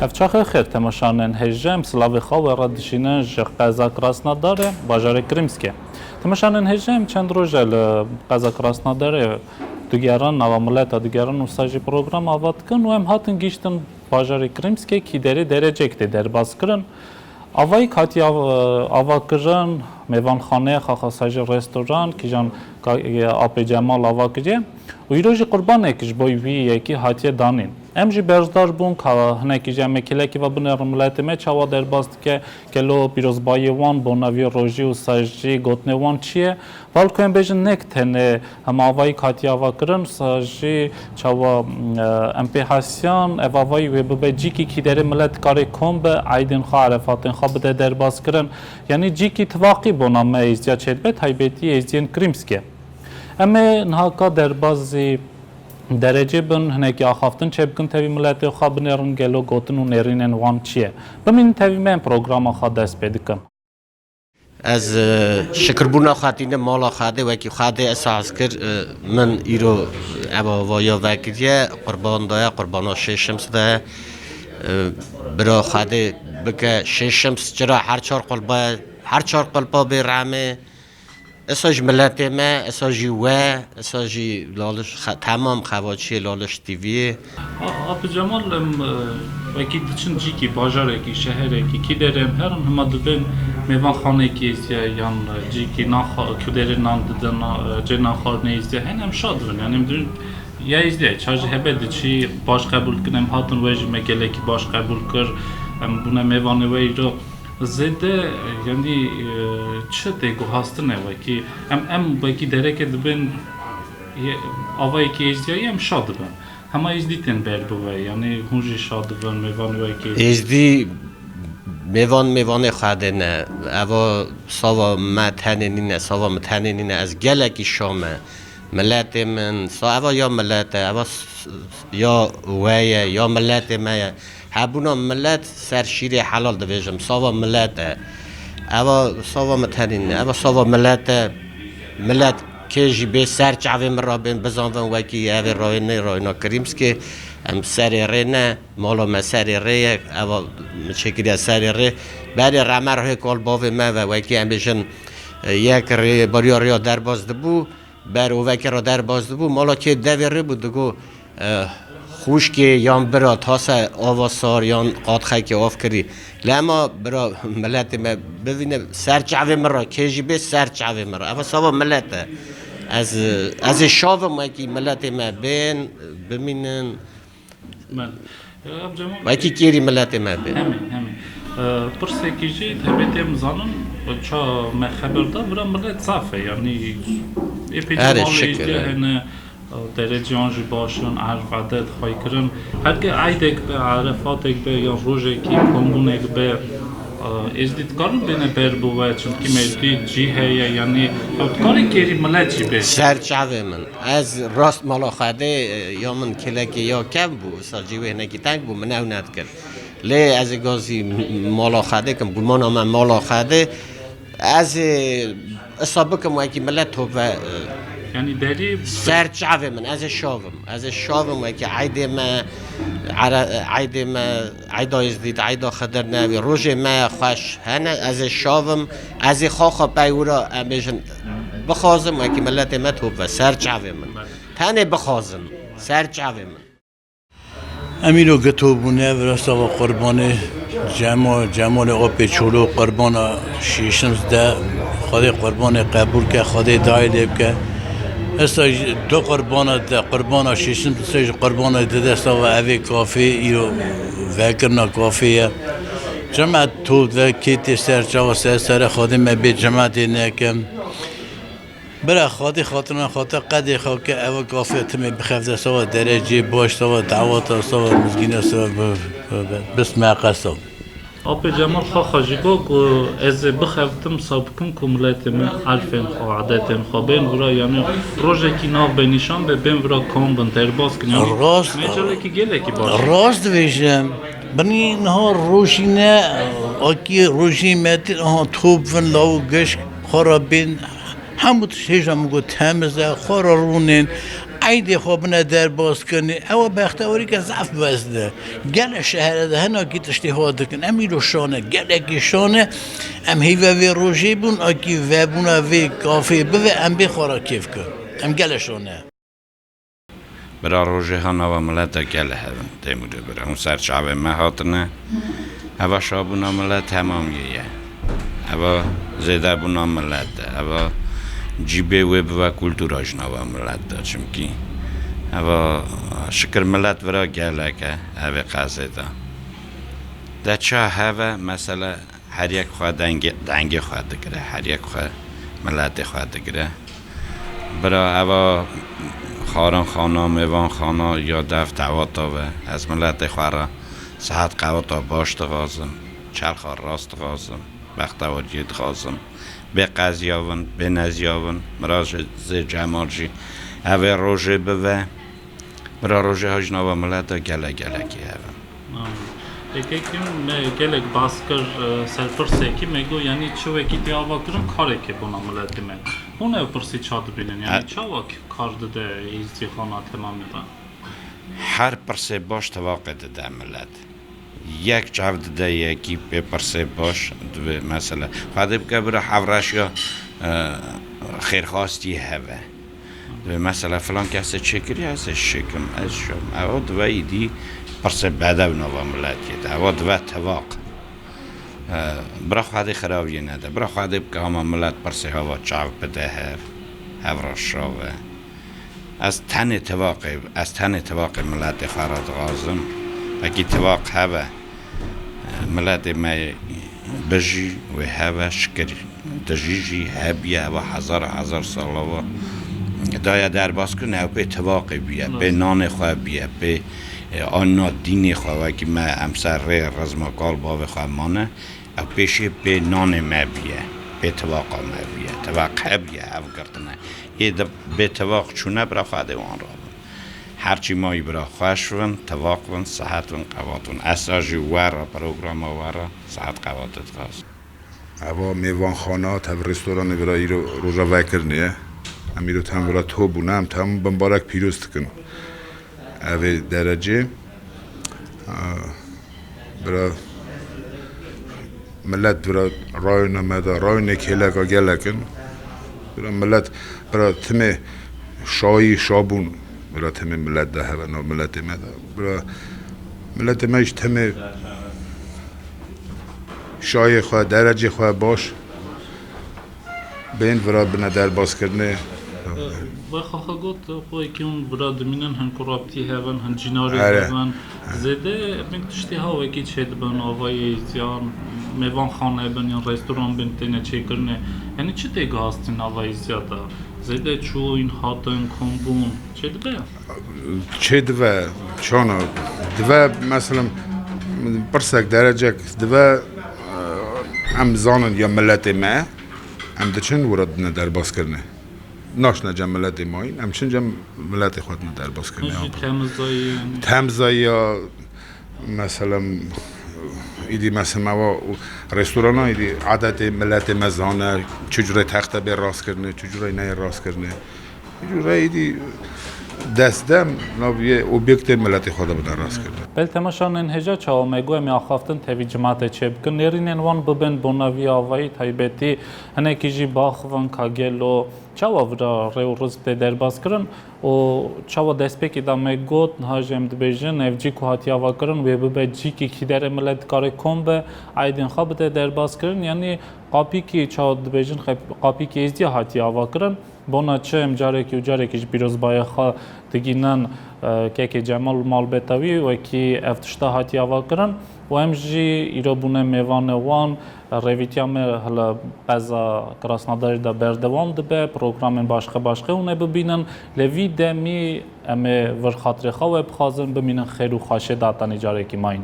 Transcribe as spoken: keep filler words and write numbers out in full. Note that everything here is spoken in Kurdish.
Ev çaxê xêr, temaşanên hêja, em silavê xwe we re dişînin ji qeza Krasnodarê, bajarê Krîmskê. Temaşanên hêja, em çend roj e li qeza Krasnodarê digerin, nava mileta digerin û sa jî program ava dikin û em hatin gihîştin bajarê Krîmskê, kî derê derecek tê derbas kirin. Avayî hatiye av-, avakirin, mêvanxaneyê, xaxa sa jî restoran, kîjan ka-, Apê Cemal ava kiriye. Û îro jî qurbanek ji bo wî yekî hatiye danîn. Em jî berzdar bûn ka hinekî jî em ê kêlekî ve binêrin miletê me çawa derbas dike, gelo pîrozbayiyê wan, bonaviyê rojî û sa jî gotinê wan çi ye. Val ku em bêjin nek tenê hema avayî hatiye avakirin, sa jî çawa, e, em pê hesiyan, ev avayî wê bibe cîkî kî derê milet karê kom be, eydên xwe, erefatên xwe bide derbas kirin. Yanî cîkî tivaqî bona me êzdiya çêdibe, taybetî êzdiyên Krîmskê. Em ê niha ka derbazî derecê bin, hinekî axaftin çêbikin tevî miletê xwe, binêrin gelo gotin û nêrînên wan çi ye. Bimînin tevî me, em programa xwe dest pê dikin. Ez, e, şikirbûna xwe tînim mala Xwedê, wekî Xwedê esas kir, e, min îro ev avaya vekiriye, qurban daye, qurbana şêşims de, e, bira Xwedê bike şêşims, çira her çar qulpa, her çar qulpa bê remê. Esa ji miletê me, esa jî we, esa jî Laliş, xe-, temam xevaçiyê Laliş T V'yê. A-, Apê Cemal, em, e, wekî diçin cîkî, bajarekî, şeherekî, kî derê em herin, hema dibên mêvanxanekî êzdiye yan, e, cîkî naxa-, ku derê nan didin, na-, e, cê nanxwarinê êzdiye hene, em şa dibin. Yanî em dibin ya êzdiye, ça jî hebe diçî baş qebûl dikin, em hatin we jî me gelekî baş qebûl kir, em bûne mêvanê we îro. Zêde, yanî, e, çi tê guhastine wekî, em, em wekî dereke dibin, ye, avayekî êzdiyayî em şa dibin. Hema êzdî tên ber bi we, yanî hûn jî şa dibin, mêvan wekî. Êzdî mêvan, mêvanê Xwedê ne. Eva sava me tenê nîne, sava min tenê nîne. Ez gelekî şa me. Miletê min, sa-, eva ya milet e, eva s-, s-, ya we ye, ya miletê me ye. Hebûna milet ser şîrê helal dibêjim, sava milet e. Eva sava min tenî ne, eva sava milet e. Milet kê jî bê ser çavê min re bên, bizanvin wekî evê rayê nê rayna Krîmskê, em serê rê ne, mala me serê rê ye, eva min çêkiriye serê rê. Berê remer hê kal bavê me ve wekî em bêjin, e, yek rê, bariya rêya derbas dibû. Ber ovekê re derbas dibû, mala kê devê rê bû, digo, e, xwişkê yan bira tase ava sar yan qatxekê av kirî. Lema bira miletê me bivîne, ser çavê min re, kê jî bê ser çavê min re. Eva sava milet e. Ez, ez ê şavim wekî miletê me bên, bimînin. Belê. Ev Cemal, wekî kêrî miletê me bê. Hemî, hemî. E, pirsekî jî, taybetî em zanin, ça me xeber da, vira milet zaf e, yanî êpê Erê, malê şikir, êzdî e. Hene, e, dereceyan jî baş in, erf, edet, xweykirin. Her ke eydek be, erefatek be, ya rojekî, kombûnek be, e, êzdî dikarin bêne ber bi we, çimkî me dî cî heye, yanî ew dikare kêrî milet jî bê. Ser çavê min. Ez rast mala Xwedê, e, ya min kilekê ya kevn bû, wisa cî wê hinekî teng bû, min ew nedikir. Lê ez ê gazî mala Xwedê kim, gumana me mala Xwedê, ez ê isa bikim wekî milet top ve, e, Yanî derî ser çavê min, ez ê şavim, ez ê şavim wekî eydê me, ere-, eydê me, eyda Êzdî, eyda Xidir Nevî, rojê me xweş hene, ez ê şavim, ez ê xaxa peywira, em bêjin, bixwazim, wekî miletê me top ve, ser çavê min. Belê. Tenê bixwazim, ser çavê min. Em îro gito bûne, vira sava qurbanê Cema-, Cemalê Apê Çolo, qurbana şêşims de, Xwedê qurbanê qebûl ke, Xwedê dayê lê bike. Esta jî du qurbana de, qurbana şêşims de, jî qurbana dide sava evê kafê, îro vekirina kafê ye. Cemat top ve kê tê ser çava ser sere Xwedê me bê cematê nekim. Bira Xwedê xatirina xwe te qedê xwe ke ew kafê timê bixevde sava derecê baş, sava dawata, sava mizgîna, sava bi, bi, bi, bismeqe sav. Apê Cemal xaxa jî got ku ez ê bixevitim, sa bikim ku miletê min erfên xwe, adetên xwe bên vira, yanî rojekî nav be nîşan be, bên vira kom bin, derbas kin. Yanî Rast. Mecalekî gelekî baş e. Rast dibêjim. Binî niha rojî ne, akî rojî me tê, aha top vin law gişk, xwe re bên, hemû tişt hêja min got temiz e, xwe re rûnên, Eydê xwe bine derbas kirinê. Ewa bextewarîke zaf mezin e. Gelek şehre de hinakî tiştê ha dikin. Em îro şan e. Gelekî şan e. Em hîve vê rojê bûn, akî vebûna vê kafê bive, em bê xwe re kêf kin. Em gelek şan e. Bira rojê ha nava mileta gelek hev in, Têmûrê bira. Hûn ser çavê me hatine. Eva şabûna milet temamiyê ye. Eva zêdebûna milet e. Eva cîbê wê bive kultura ji nava milet de. Çimkî eva şikir milet vira gelek e, evê qezê de. De ça heve, mesela, her yek xwe dengê, dengê xwe digire, her yek xwe miletê xwe digire. Bira eva xarinxana, mêvanxana ya dev tewata ve. Ez miletê xwe re sihet qewata baş dixwazim, çerxa rast dixwazim, bextewariyê dixwazim. Bê qeziya vin, bê neziya vin, mirajê zê Cemal jî evê rojê bive. Bira rojê ha ji nava mileta gelek gelekî hev in. Yekekî me gelek bas kir, e, ser pirsekî me got, yanî çi wekî tê ava kirin karekê bona miletê me. Hûn ev pirsî ça dibînin? Yanî E- çawa ki kar dide êzdîxana temamî de? Her pirsê baş tevaqê dide milet. Yek çav dide yekî pê pirsê baş, divê mesela. Xwedê bike bira hevreşiya, e, xêrxastiyê heve. Divê mesela filan kesê çêkiriye, ez ê şikim, ez şom. Ewa divê îdî pirsê bedew nava miletiyê de. Ewa divê tevaq. E, bira Xwedê xirabiyê nede. Bira Xwedê bike hema milet pirsê hava çav bide hev. Hev re şave. Ez tenê tevaqê, ez tenê tevaqê miletê xwe re dixwazim. Wekî tevaq hebe, miletê me bijî wê hebe şikir. Dijî jî hebiye, heva hezar hezar sala ve daye derbaskirin, ew pê tevaqê bûye, pê Rast. nanê xwe bûye, pê, e, anna dînê xwe, wekî me em ser rê rizma kal bavê xwe mane, ew pêşê pê nanê me bûye, pê tevaqa me bûye, tevaq hebiye, ev girtine. Ê di bê tevaq çûne bira Xwedê wan rabin. Herçî mayî bira xweş bin, tevaq bin, sihet bin, qevat bin. Esa jî we re, programa we re sihet qevat dixwazim. Eva mêvanxana, tev restoranê vira îro roja vekirinê ye. Em îro tem vira to bûne, em tem bimbarek pîroz dikin. Evê derecê, a, bira milet vira rayona me de, rayonê kêleka gelek in. Bira milet, bira timê şayî, şabûn, bira timê milet de heve, nav miletê me de. Bira miletê me jî timê şayê xwe, derecê xwe baş bên vira bine derbaskirinê. We xaxa got, xwe yekî hûn vira dimînin, hin kurabtî hevin, hin cînarê Erê. hevin. Zêde pêk tiştê ha wekî çêdibin, avayê ziyan, mêvanxane bin yan restoran bin têne çêkirinê. Yanî çi tê guhastin avayê ziya de? Zêde çûyîn, hatin, kom bûn. Çêdibe? Çêdibe, çana. Dibe, meselem, pirsek, derecek dibe, em zanin ya miletê me, em diçin wira dine derbaskirinê. Naşne cem miletê mayîn, em çin cem miletê xwe dine derbaskirinê. Hûn jî temizayî, yanî? Temizayî ya, meselem, îdî meselem ewa restorana îdî adetê miletê me zane, çi curê texte bê rastkirinê, çi curê neyê rastkirinê. Jûreyî dî dest dem nav yê obyektê miletê xwe de bide rastkirin. Bel temaşanên hêja çawa me got em ê axaftin tevî cimatê çêbikin, nêrînên wan bibin bona vî avayî taybetî, hinekî jî baxivin ka gelo çawa vira rê û rizq tê derbas kirin û çawa destpêkê de me got, niha jî em dibêjin, ev cî ku hatiye avakirin wê bibe cîkî kî derê milet dikare kom be, aîdên xwe bide derbas kirin, yanî qapîkî çawa dibêjin, qep-, qapîkî êzdî hatiye avakirin. Bona çi em carekî û carekî ji pîrozbayê xwe digînin, e, kekê Cemal û malbeta wî wekî ev tişta hatiye avakirin û em jî îro bûne mêvanê wan, e, rêvîtiya me hila qeza Krasnodarê de berdewam dibe, programên başqe başqe hûn ê bibînin, lê vî demî em ê vir xatirê xwe we bixwazin, bimînin xêr û xweşê de hetanî carekî mayîn.